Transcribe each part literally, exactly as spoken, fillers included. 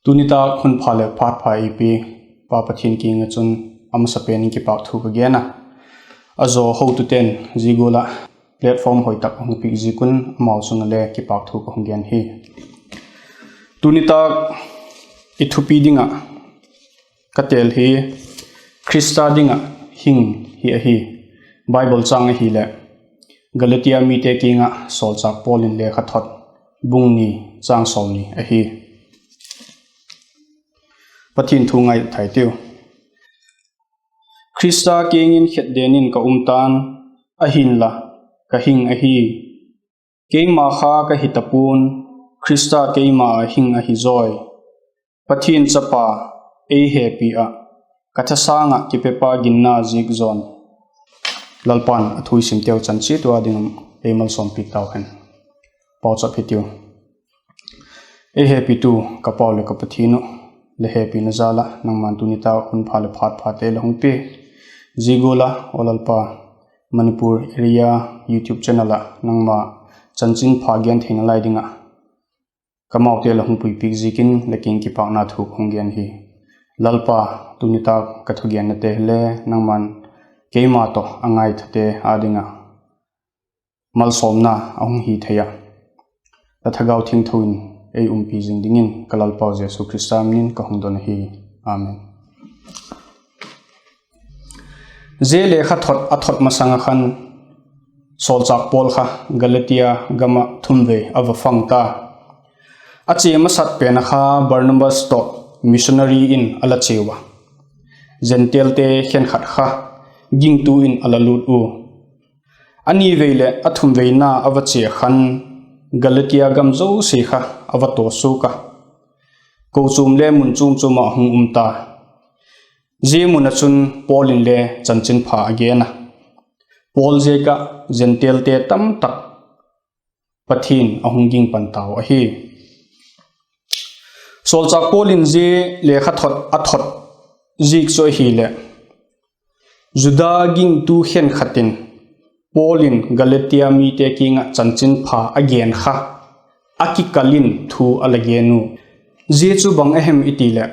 Tuni tâk hun pha leh phat pha ei pia Pa Pathian kiang ah chun a masapen in kipâk thu ka gen a. A zaw hotute'n zia gual ah platform hoi tak hung piak ziak un amau chung ah le kipâk thu ka hung gen hi. Tuni tâk i thupi ding ah ka tel hi Khrista ding ah hing hi ahi. Bible châng ahileh Galatia mite kiang ah sawlchâk Paul in lekhathot, bung ni, châng sawmni ahi. Pathian thu ngai thei tiu. Khrista kiang in khetden in ka um ta'n, ahinla ka hing ahi. Keima kha ka hi ta pua'n, Khrista keima ah hing ahi zawi. Pathian Chapa ei hepi ah, ka thasâng ah kipepa ginna ziak zaw'n. Lalpa'n a thu i simteu chan chiat ua ding ei malsawmpiak tau hen. Pauchap hitiu. Ei hepitu ka Pau leh ka Pathian uh, la hepina jal ah nangma'n tuni tâk hun pha leh phat phate la hung pia. Zia gual ah aw Lalpa, Manipur area YouTube channel ah nangma chanchinpha gen theina lai ding ah ka maute la hung puipiak ziakin la kiang kipâkna thu ka hung gen hi. Lalpa, tuni tâk ka thugennate hile nangma'n keima tawh a ngaithate â ding ah malsawmna a hung hi thei ah, la Thagau Thiangtho in ei umpi zing dingin ka Lalpau Jesu Khrista min in ka hung don ahi. Amen. Zia lekhathot a thot masang ah khan sawlchâk Paul kha Galatia gam ah thumvei a va fang ta. A chia masat pen ah kha Barnabas tawh missionary in a la chiau a, Gentailte khenkhat kha gingtu in a la lût u. A nivei leh a thumveina a va chia khan Galatia gam zosia kha a va tawsuak a, kochuam le mun chuam chuam ah a hung um ta. Zia mun ah chun Paul in le chanchinpha a gen a, Paul ziak ah Gentailte tamtak Pathian a hung ging pan tau ahi. Sawlchâk Paul in zia lekhathot a thot ziak chu ahileh, Juda gingtu khenkhat in Paul in Galatia mite kiang ah chanchinpha a gen kha a kikal in thu a la gen u. Zia chu bang a hem i ti leh,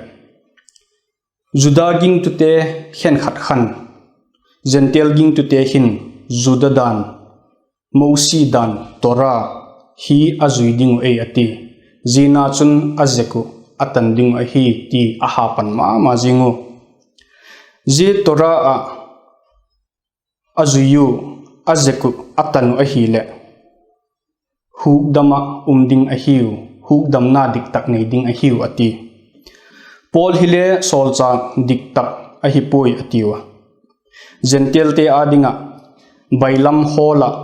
Juda gingtute khenkhat khan Gentile gingtute hin Juda dan, Mosi dan, Torah hi a zui ding uh ei a ti. Zia na chun a zek uh a tan ding uh ahi ti a ha pan ma ma zing u. Zia Torah ah a zui u, a zek uh a tan uh ahileh, hukdam ah um ding ahiu, hukdamna diktak nei ding ahiu a ti. Paul hile sawlchâk diktak ahi puai a tiu a. Gentilte â ding ah bailam hawl ah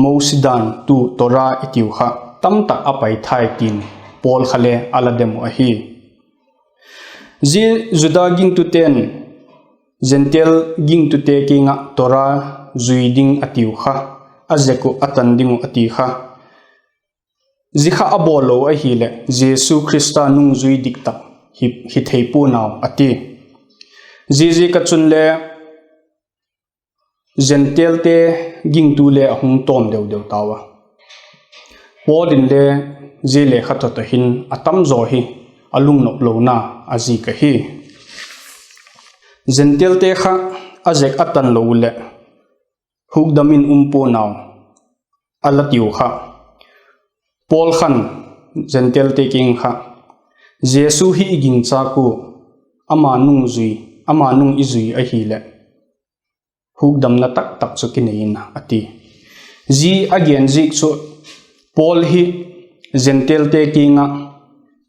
Mosi dan tu Torah i tiu kha tamtak a paithai tin Paul kha le a la dem uh ahi. Zia Juda gingtute'n Gentile gingtute kiang ah Torah zui ding a tiu kha, a zek uh a tan ding uh a ti kha, zia kha a bawl lo ahileh Jesu Khrista nungzui diktak hi, hi thei pua'n au a ti. Ziaziak ah chunle Gentilte gingtu le a hung tawm deu deu tau a. Paul inle zia lekhathot ah hin a tamzaw hi a lungnop lona a zik ahi. Gentilte kha a zek a tan lo leh hukdam in um pua'n au a la tiu kha, Paul khan Gentilte kiang kha, Jesu hi i gingchâk ua, ama nung zui, ama nung i zui ahileh hukdamna taktak chu kinei in a ti. Zia a gen ziak chu Paul hi Gentilte kiang ah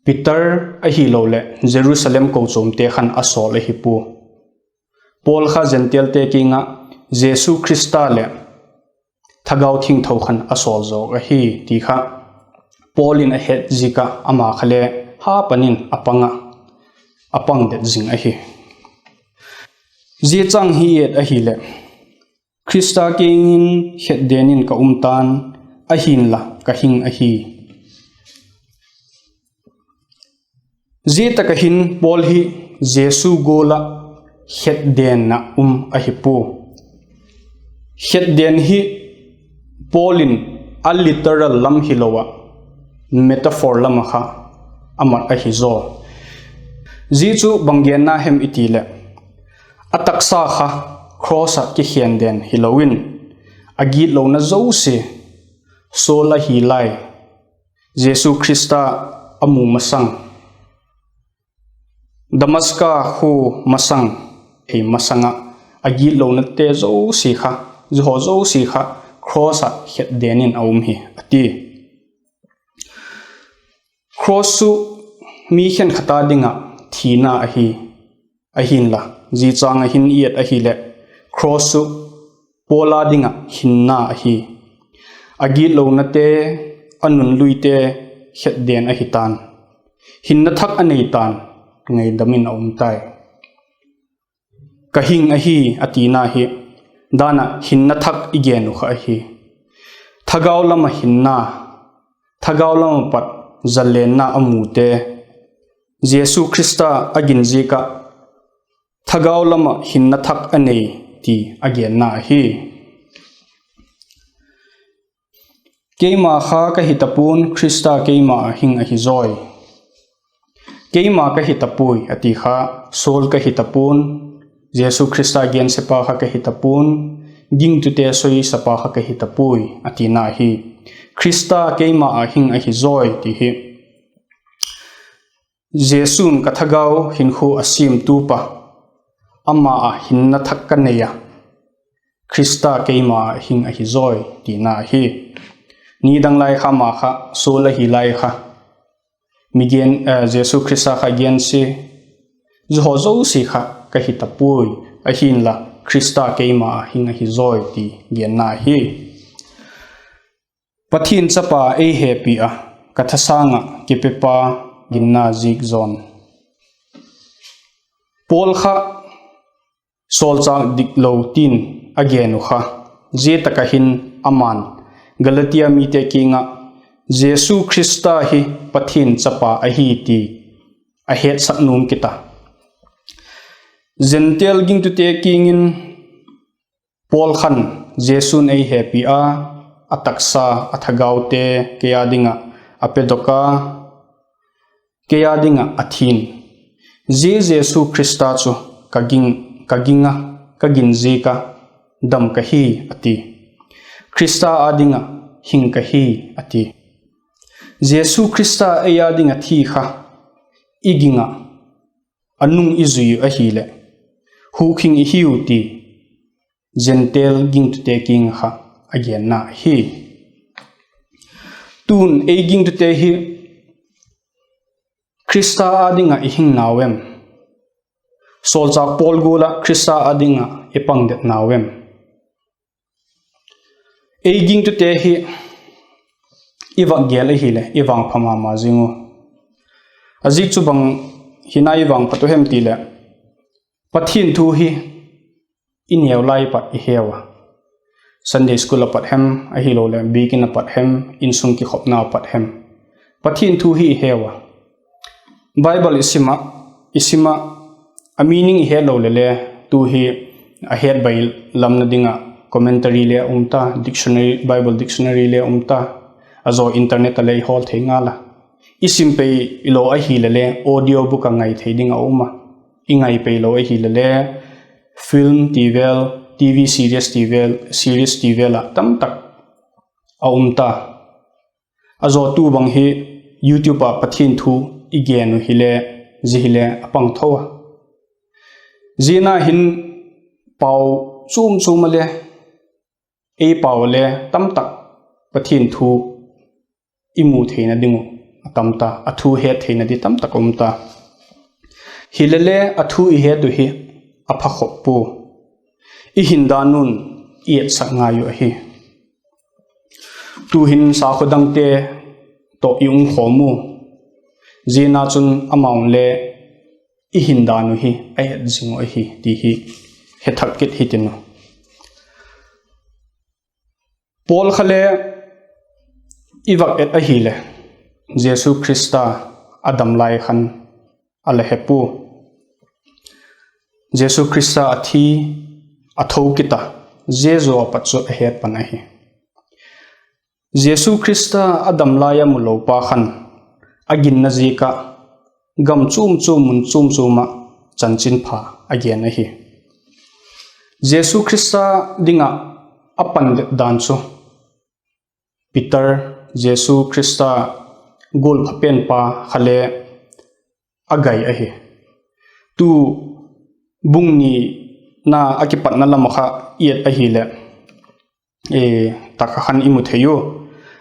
Peter ahiloleh Jerusalem kochuamte khan a sawl ahi pua. Paul kha Gentilte kiang ah Jesu Khrista leh Thagau Thiangtho khan a sawl zawk ahi ti kha Paul in a het ziak ah ama kha le ha pan in a pang ah, a pang det zing ahi. Zia chang hi et ahileh, Khrista kiang in khetden in ka um ta'n, ahinla ka hing ahi. Zia tak ah hin Paul hi Jesu gual ah khetden ah um ahi pua. Khetden hi Paul in a literal lam hilo ah metaphor lam ah kha a mat ahi zaw. Zia chu bang genna hem i ti leh, a taksa kha cross ah kikhen den hilo in, a gitlona zosia, Saul ahi lai, Jesu Khrista a mu masang, Damaska khua masang, thei masang ah, a gitlonate zosia kha, zia haw zosia kha cross ah khet den in a um hi a ti. Cross chu mi khenkhat â ding ah thina ahi, ahinla, zia châng ah hin i et ahileh, cross chu Paul â ding ah hinna ahi. A gitlonate, a nunluite khet den ahi ta'n, hinna thak a nei ta'n, ngaidam in a um tai. Ka hing ahi, a tina hi, dan ah hinna thak i gen uh kha ahi. Thagau lam ah hinna, thagau lam ah pat zalenna a mute, Jesu Khrista a gin ziak ah thagau lam ah hinna thak a nei ti a genna ahi. Keima kha ka hi ta pua'n, Khrista keima ah hing ahi zawi. Keima ka hi ta puai a ti kha, Saul ka hi ta pua'n, Jesu Khrista gensiapa kha ka hi ta pua'n, gingtute soisapa kha ka hi ta puai a tina hi. Khrista keima ah hing ahi zawi ti hi. Jesu'n ka thagau hinkhua a siamtu pa, ama ah hinna thak ka nei a, Khrista keima ah hing ahi zawi tina hi. Nidang lai kha ama kha Saul ahi lai kha, mi gen, Jesu Khrista kha gensia, zia haw zosia kha ka hi ta puai, ahinla Khrista keima ah hing ahi zawi ti genna hi. Pathian chapa ei hepi a, ka thasâng ah kipepa ginna ziak zawn. Paul kha sawlchâk diklo tin a gen uh kha, zia tak ah hin ama'n Galatia mite kiang ah Jesu Khrista hi Pathian chapa ahi ti a hetsak nuam kit a. Gentile gingtute kiang in Paul khan, Jesu'n ei hepi a, a taksa, a thagaute kei â ding ah a pedok a, kei â ding ah a thi'n, zia Jesu Khrista chu ka ging, ka ging a, ka gin ziak a dam ka hi, a ti. Khrista â ding ah hing ka hi, a ti. Jesu Khrista ei â ding ah thi kha i ging ah, a nung i zui uh ahileh, hukhing i hiu ti Gentile gingtute kiang ah kha a genna hi. Tun ei gingtute hi Khrista â ding ah i hing nau em? Sawlchâk Paul gual ah Khrista â ding ah i pang det nau em? Ei gingtute hi i vak gel ahileh i vangpha ma ma zing u. A ziak chu bang hinna i vangphat u hem ti leh, Pathian thu hi i neu lai pat i heu a, Sunday school a pat hem, ahiloleh biakin a pat hem, insung kikhopna a pat hem, Pathian thu hi i heu a. Bible i sim a, i sim a, a meaning i het lo leh le, tu hi a het bai lamna ding ah commentary le um ta, dictionary, Bible dictionary le um ta, a zaw internet a le i hawl thei ngal a. I sim pei lo ahileh le audio book a ngai thei ding a um a. I ngai pei lo ahileh le film ti vel, TV series ti vel, series ti vel ah tamtak a um ta. A zaw tu bang hi YouTube ah Pathian thu i gen uh hile, zia hile a pang tho a. Ziana hin pau chuam chuam a le, ei pau a le tamtak Pathian thu i mu theina ding uh a tam ta, a thu het theina di tamtak um ta. Hilele a thu i het uh hi a pha khop pua, i hindan un i etsak ngai uh ahi. Tu'hin sakhaw dangte tawh i um khawm u, ziana chun amau'n le i hindan uh hi a et zing uh ahi ti hi hethak kit hitin u. Paul kha le i vak et ahile, Jesu Khrista a dam lai khan a la he pua. Jesu Khrista a thi, a tho kit a, zia zaw a pat chu a het pan ahi. Jesu Khrista a dam lai a mu lopa khan a ginna ziak ah gam chuam chuam, mun chuam chuam ah chanchinpha a gen ahi. Jesu Khrista ding ah a pandet dan chu, Peter, Jesu Khrista gualpha penpa kha le a gai ahi. Tu bung nina a kipatna lam ah kha i et ahileh, tak ah khan i mu thei u.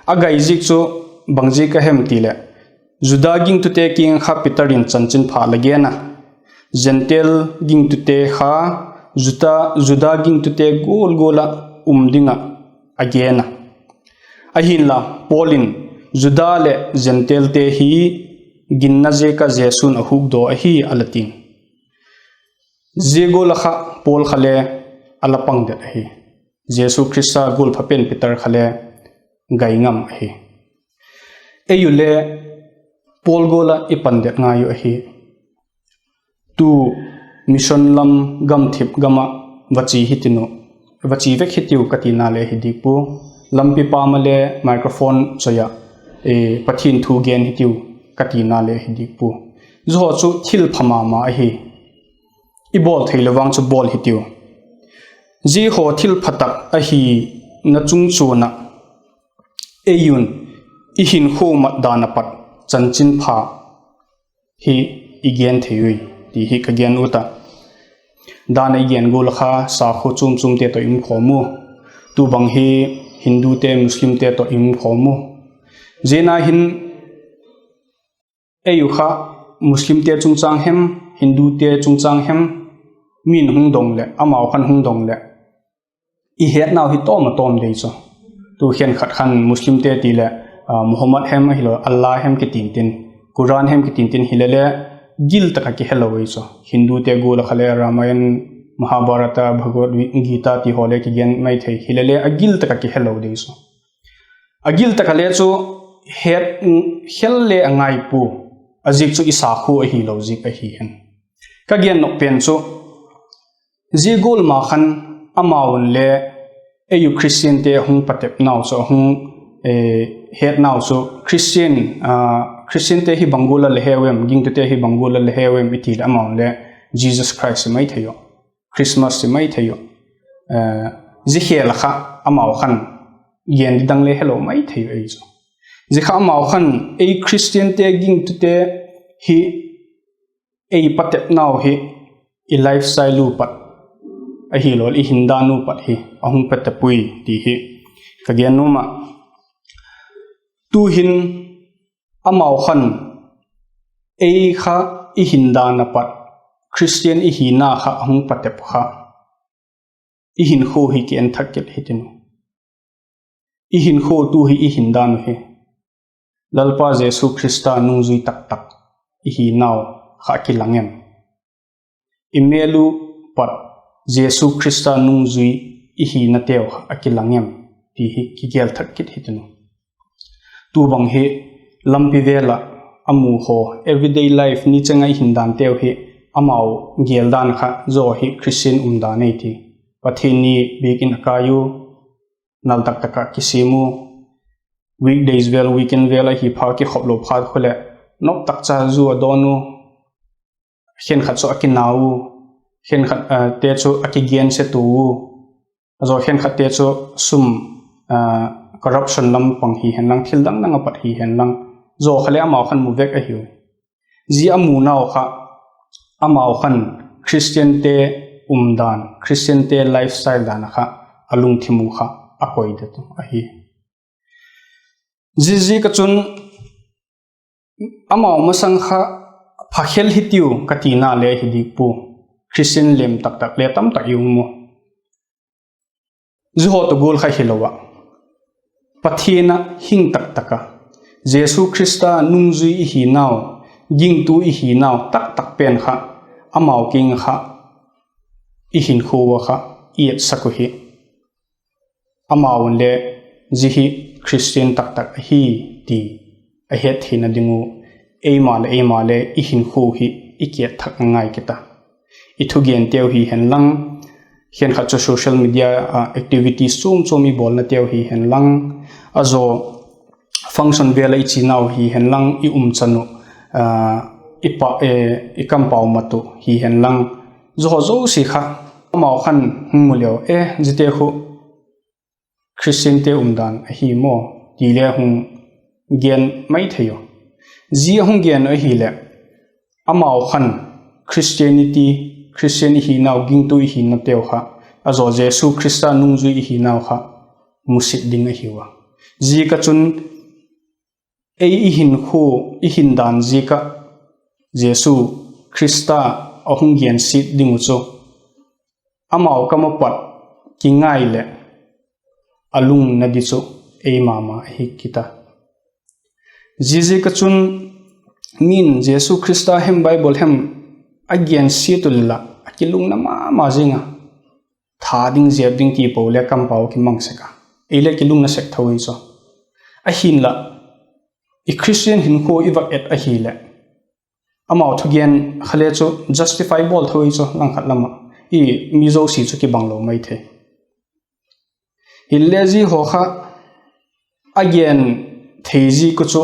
A gai ziak chu bang ziak a hem tileh, Juda gingtute kiang kha Peter in chanchinpha la gen a, Gentile gingtute kha Juda, Juda gingtute gual gual ah um ding ah a gen a. Ahinla Paul in, Juda leh Gentilete hi ginna ziak ah Jesu'n a hukdaw ahi, a la ti'n. Zia gual ah kha Paul kha le a la pangdet ahi. Jesu Khrista gualpha pen Peter kha le gai ngam ahi. Ei u le Paul gual ah i pandet ngai u ahi. Tu mission lam gamthip gam ah va chia vek hitiu ka tina le hi dik pua. Lampi pâm ah le microphone choi ah Pathian thu gen hitiu ka tina le hi dik pua. Zia haw chu thil pha ma ma ahi. I bawl thei lo vang chu bawl hitiu. Zia haw thil pha tak ahina chungchuan ah, ei un i hinkhua mat dan ah pat chanchinpha hi i gen thei ui ti hi ka gen ut a. Dan a i gen gual ah kha sakhua chuam chuamte tawh i um khawm u. Tu bang hi Hindute, Muslimte tawh i um khawm u. Zia na hin ei u kha Muslimte chungchâng hem, Hindute chungchâng hem, mi'n hung dong leh, amau khan hung dong leh, i hetnau hi tawm a tawm dei chu. Tu khenkhat khan Muslimte ti leh Muhammad hem ahilo, Allah hem kitin tin, Quran hem kitin tin hile le, gil tak ah kihelo ei chu. Hindute gual ah kha le Ramayan, Mahabharata, Bhagavad Gita ti haw le kigen mai thei hile le, a gil tak ah kihelo dei chu. A gil tak ah le chu het khel le a ngai pua, a ziak chu i sakhua ahilo ziak ahi hen. Ka gen nop pen chu, zia gual ma khan amau'n le ei u Khristiante a hung patepnau chu, a hung hetnau chu, Khristiante hi bang gual ah la heu em, gingtute hi bang gual ah la heu em i ti leh amau'n le Jesus Christ i mai thei u, Christmas i mai thei u. Zia khel ah kha amau khan gen di dang le helo mai thei u ei chu. Zia kha amau khan ei Khristiante gingtute hi ei patepnau hi i lifestyle u pat ahilo leh i hindan u pat hi a hung patep ui ti hi ka gen nuam ah. Tu'hin amau khan ei kha i hindan ah pat Khristian i hina kha a hung patep kha i hinkhua hi ki en thak kit hitin. I hinkhua tu hi i hindan uh hi Lalpa Jesu Khrista nungzui tak tak i hinau kha a kilang em? I mêl u pat Jesu Khrista nungzui i hinateu kha a kilang em ti hi kigel thak kit hitin uh. Tu bang hi lampi vêl ah a mu haw, everyday life ni cheng ah i hindanteu hi amau geldan kha zaw hi Khristian umdan ei ti. Pathian ni biakin a kai u, nal tak tak ah kisiam u, weekdays vêl, weekend vêl ahi pha kikhop lo phat khu leh, nop tak cha zu a dawn u, khenkhat chu a kinau u, khenkhatte chu a kigense tua u, a zaw khenkhatte chu sum, corruption lam pang hi hen lang, thil dang dang a pat hi hen lang, zaw kha leh amau khan mu vek ahiu. Zia a munau kha amau khan Khristiante umdan, Khristiante lifestyle dan ah kha a lungthim u kha a koi det uh ahi. Ziaziak ah chun amau masang kha pha khel hitiu ka tina le hi dik pua. Khristian lem tak tak le tam tak i um u. Zia haw tawh gual kha hilo ah, Pathian ah hing tak tak a, Jesu Khrista nungzui i hinau, gingtu i hinau tak tak pen kha amau kiang kha i hinkhua ua kha i etsak uhi. Amau'n le zia hi Khristian tak tak ahi ti a hettheina ding u, eima leh eima le i hinkhua hi i kiet thak ngai kit a. I thugenteu hi hen lang, khenkhat chu social media activities chuam chuam i bawlnateu hi hen lang, a zaw function vêl ah i chianau hi hen lang, i umchan uh i pa, i kampau mat uh hi hen lang, zia haw zosia kha amau khan hung mu leu e, ziate khu Khristiante umdan ahi maw, ti le hung gen mai thei u. Zia a hung gen uh ahileh, amau khan Christianity, Khristian i hinau, gingtu i hinateu kha, a zaw Jesu Khrista nungzui i hinau kha musit ding ahiu a. Ziak ah chun ei i hinkhua, i hindan ziak ah Jesu Khrista a hung gensiat ding uh chu amau kam ah pat kingai leh a lungna di chu ei ma ma ahi kit a. Ziaziak ah chun min Jesu Khrista hem Bible hem a gensiat uh leh lah a kilungna ma ma zing a, tha ding, zep ding ti po le kampau kimang sek a, ei le kilungna sek tho i chu. Ahinlah, i Christian hinkhua i vak et ahileh, amau thugen kha le chu justify bawl tho i chu langkhat lam ah, i mi zosia chu kibang lo mai thei. Hinle zia haw kha a gen thei ziak uh chu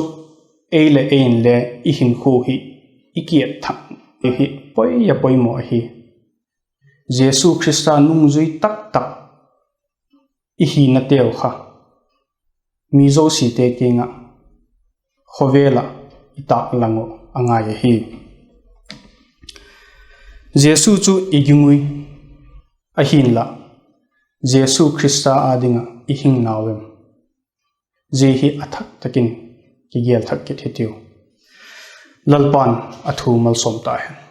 ei leh ei inle i hinkhua hi i kiat thak hi poi a poimaw ahi. Jesu Khrista nungzui tak tak i hinateu kha mi zosiate kiang ah khawvel ah i tâklang uh a ngai ahi. Jesu chu i ging ui, ahinlah Jesu Khrista â ding ah i hing nau em? Zia hi a thak tak in kigel thak kit hitiu. Lalpa'n a thu malsawm ta hen.